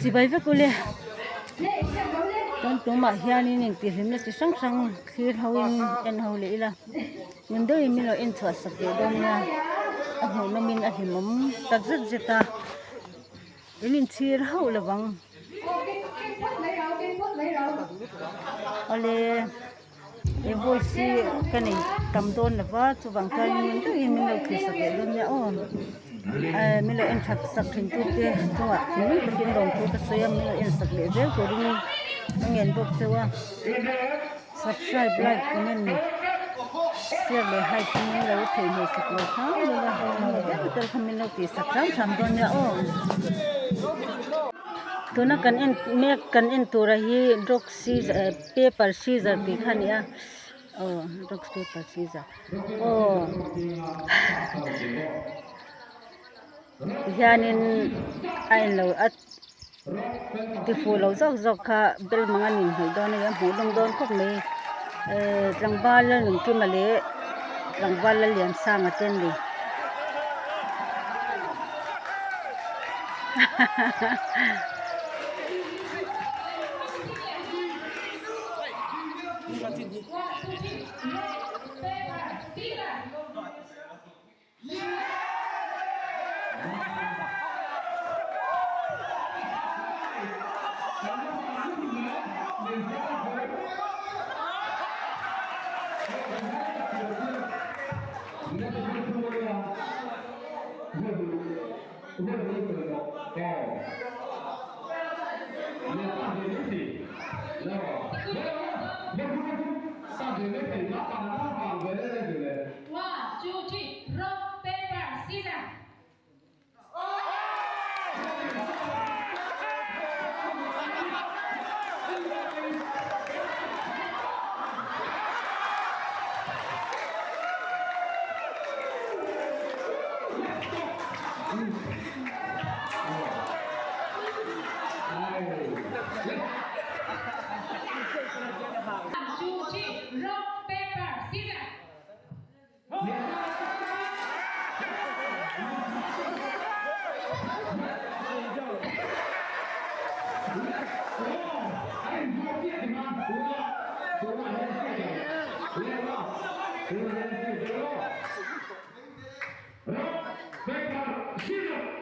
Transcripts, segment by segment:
Chibai vek ule tun tumah hianin intihhlimna chi hrang hrang thlir ho in en ho leh ila ngun deuhin min lo en chhuah sak leh dawn nia a hmuh nawmin a hlimawm tak zet zet a in inchhir hauh lo vang awle. He voice hi ka nei tam dawn lo va chuvang chuan ngun deuhin min lo thlir sak leh dawn nia aw eh min lo en that sak thin tu te chungah thinlung takin lawmthu ka sawi a min lo en sak leh zel turin ka ngen bawk cheu a subscribe like comment share leh hype hi min lo theihnghilh sak lo hram ila engemaw ber ber kha min lo tih sak hram hram dawn nia aw. Tuna kan en mek kan en tura hi rock scissor paper scissor tih kha a ni a aw rock paper scissor aw tihianin a englo a ti fuh lo zawk zawk kha bel mang a nin hmuh dawn a ni a hmuh nawm dawn khawp mai ehh tlangval Lalnunkim-a leh tlangval Lalliansanga te an ni. One, two, three, rock, paper, scissors. One, two, three, rock, paper, scissors. Rock, paper, scissors.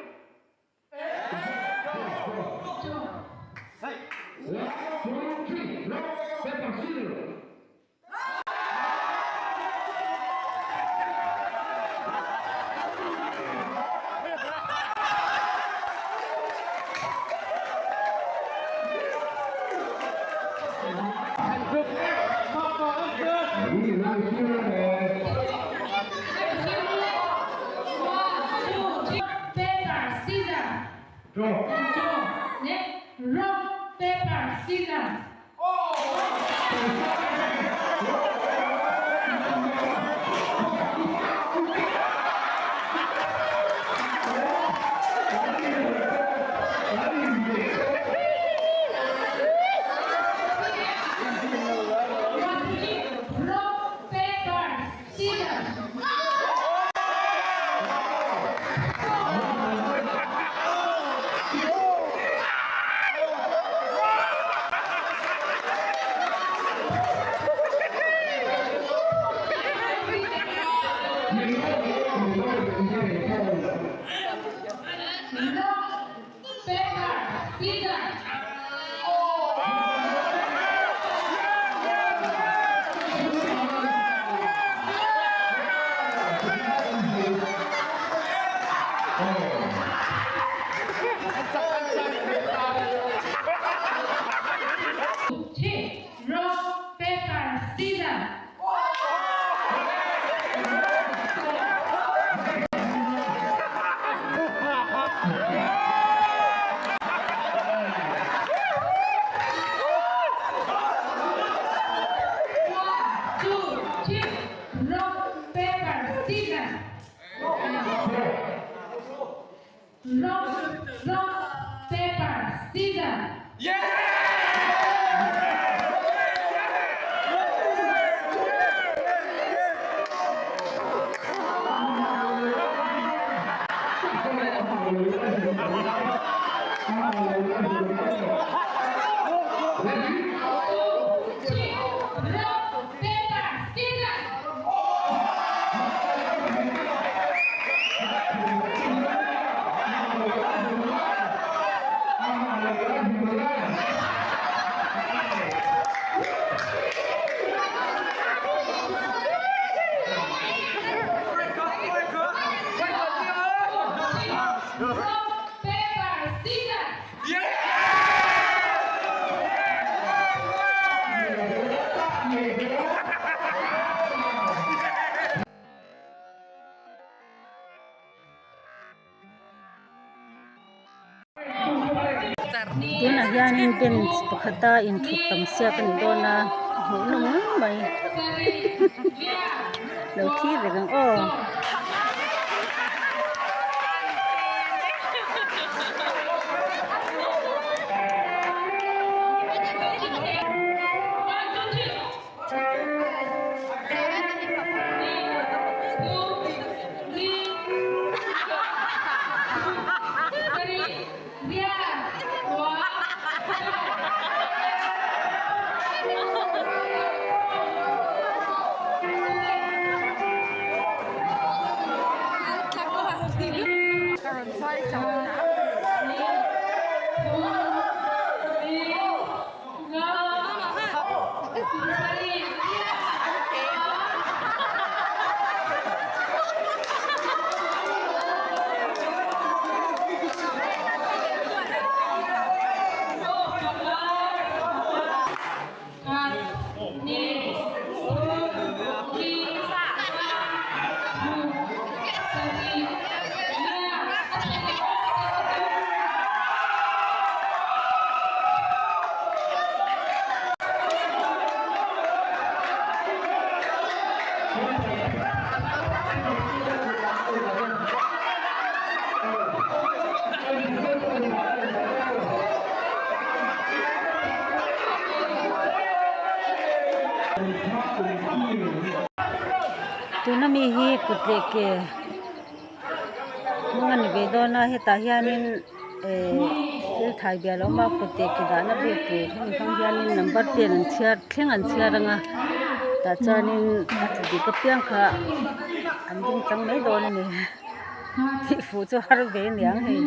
Rock, paper, scissors. Rock, paper, scissors. Three, rock, paper, scissors. One, two, three, rock, paper, scissors. Rock, rock, paper, Tunah hianin bench pakhata inthut tam siak a ni dawn a hmuhnawm ngang mai lo thlir reng ang aw. Tuna mi hi kut leh ke hmang a ni ve dawn a hetah hianin ehh thil thai bial a awm a kut leh ke dahna bik tur hemi hmang hianin number ten an chhiar thleng an chhiar ang a tah chuanin a chi dik apiang kha an ding chang mai dawn a ni tih fuh chu har ve aniang hei.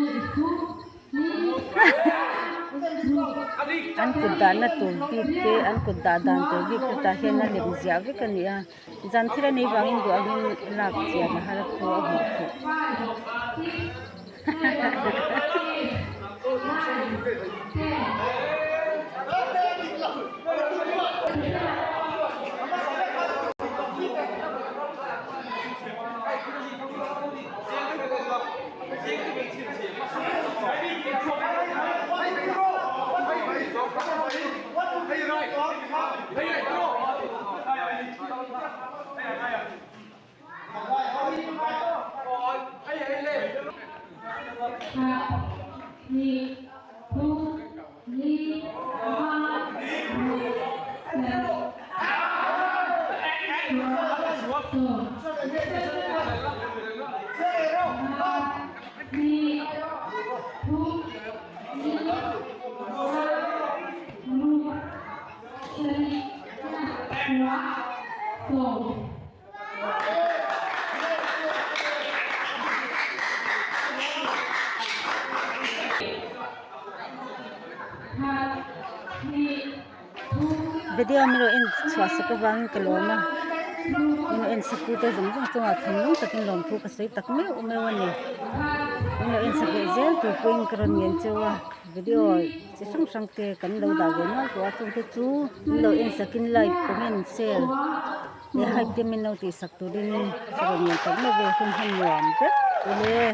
An kut dahna tur bik te an kut dah dan tur bik te tah hian a lem ziah vek a ni a zan thil a nih vangin duh angin lak chian a har pawh a hmuh theih. Video min rawn en chhuah sak avangin ka lawm a min rawn en sak tute zawng zawng chungah thinlung takin lawmthu ka sawi tak meuh meuh a ni min rawn en sak leh zel tur pawhin ka rawn ngen cheu a video chi hrang hrang te kan lo dah ve nual tawh a chungte chu min lo en sakin like comment share leh hype te min lo tih sak turin ka rawn ngen tak meuh ve hun hman nuam vek ule.